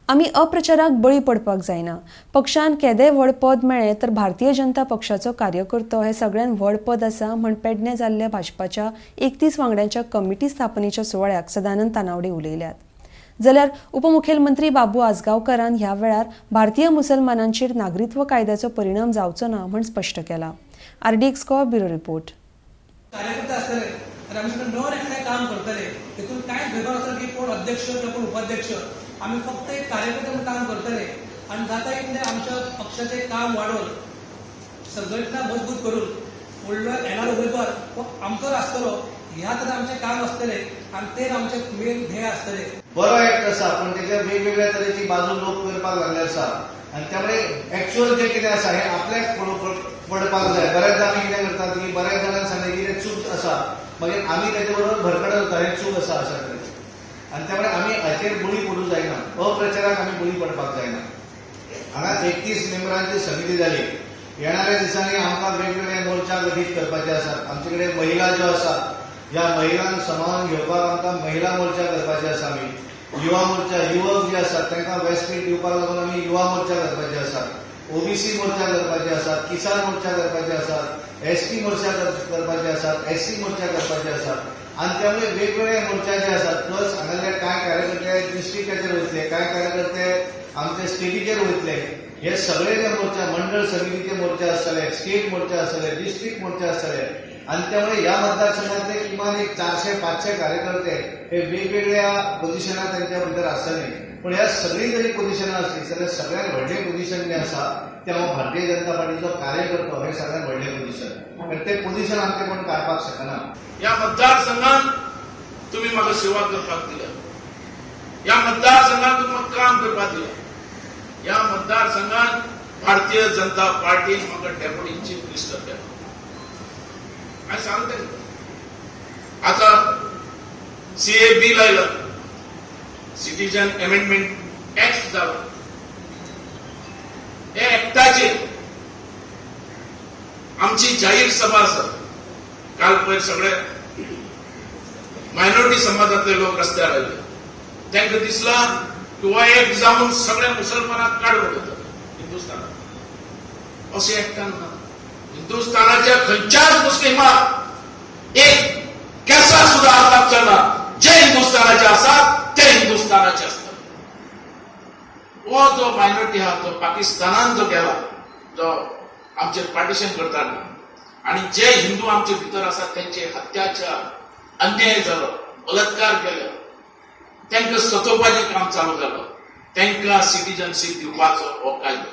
आमी अप्रचाराक बळी पडपाक जायना. पक्षान केदें व्हड पद मेळ्ळें तर भारतीय जनता पक्षाचो कार्यकर्तो हे सगळ्यात व्हड पद आसा म्हण पेडणे जाल्ल्या भाजपाच्या 31 वांगड्यांच्या कमिटी स्थापनेच्या सुवाळ्याक सदानंद तानावडे उलयल्यात. जाल्यार उपमुखेलमंत्री बाबू आजगांवकारान ह्या वेळार भारतीय मुसलमानांचेर नागरिकत्व कायद्याचो परिणाम जावचो ना म्हण स्पश्ट केला. RDX Goa bureau report. कार्यकर्ते आसतले आनी आमी सगळे मेळून एकठांय काम करतले. हितून कांयच भेदभाव नासतलो की कोण अध्यक्ष किंवा कोण उपाध्यक्ष. आमी फक्त एक कार्यकर्ते म्हणून काम करतले आनी जाता इतलें आमच्या पक्षाचें काम वाडोवन संघटना मजबूत करून फुडलो येणारो उमेदवार हो आमचोच आसतलो ह्या तरेन आमचें काम आसतलें आनी तेच आमचें मेन ध्येय आसतलें. बरो एक्ट आसा, पूण तेच्या वेगवेगळ्या तरेची बाजू लोक करपाक लागले आसा आनी त्यामुळे एक्च्युअल जें कितें आसा हें आपल्याक पडपाक जाय. बऱ्याचदा आमी कितें करतात की बऱ्याच जाणांक सांगलें की तें चूक आसा, मागीर आमी तेजे बरोबर भरकटत वता हें चूक आसा अशा तरेचें. आनी त्यामुळे आमी हाचेर बळी पडूंक जायना, अप्रचाराक आमी बळी पडपाक जायना. हांगा 31 मेंबरांची समिती जाली. येणाऱ्या दिसांनी आमकां वेगवेगळे मोर्चा गठीत करपाचे आसात. आमचे कडेन महिला ज्यो आसा ह्या महिलांक समावन घेवपाक आमकां महिला मोर्चा करपाचे आसा. आमी युवा मोर्चा, युवक जे आसात तांकां व्यासपीठ दिवपाक लागून आमी युवा मोर्चा करपाचे आसात, ओबीसी मोर्चा करपाचे आसात, किसान मोर्चा करपाचे आसात, एसटी मोर्चा करपाचे आसात, एससी मोर्चा करपाचे आसात. आनी त्यामुळे वेगवेगळे मोर्चा जे आसात, प्लस हांगासरले कांय कार्यकर्ते डिस्ट्रिक्टाचेर वयतले, कांय कार्यकर्ते आमचे स्टेटीचेर वयतले. हे सगळे जे मोर्चा, मंडळ समितीचे मोर्चा आसतले, स्टेट मोर्चा आसतले, डिस्ट्रिक्ट मोर्चा आसतले. आनी त्यामुळे ह्या मतदारसंघातले किमान एक 400-500 कार्यकर्ते हे वेगवेगळ्या पोझिशनां तांच्या भितर आसतले. पूण ह्या सगळीं जरी पोझिशनां आसली जाल्यार सगळ्यात व्हडलें पोझिशन जें आसा तें हांव भारतीय जनता पार्टीचो कार्यकर्तो हें सगळ्यात व्हडलें पोझिशन. कारण तें पोझिशन आमचें कोण काडपाक शकना. ह्या मतदारसंघात तुमी म्हाका सेवा करपाक दिल्या, ह्या मतदारसंघात तुमकां काम करपाक दिल्या. ह्या मतदारसंघात भारतीय जनता पार्टीन म्हाका डेप्युटी चीफ मिनिस्टर केला. हांवें सांगलें तांकां, आतां सीएए बील आयला, सिटीजन अमेंडमेंट एक्ट जालो, हे एक्टाचेर आमची जाहीर सभा आसा. काल पयर सगळे मायनॉरिटी समाजातले लोक रस्त्यार आयले. तांकां दिसलां की हो एक जावन सगळ्या मुसलमानांक काडून उडयतले हिंदुस्थानात. अशें एक्टान ना. हिंदुस्थानाच्या खंयच्याच मुस्लिमाक एक केसा सुद्धा हात लागचो ना. जे हिंदुस्थानाचे आसात ते हिंदुस्थानाचे आसतात. हो जो मायनॉरिटी आहा तो पाकिस्तानान जो गेला, जो आमचेर पार्टिशन करताना आणि जे हिंदू आमचे भितर आसात त्यांचे अत्याचार, अन्याय जालो, बलात्कार केले, तांकां सतोवपाचें काम चालू जालो, तांकां सिटीजनशीप दिवपाचो हो कायदो.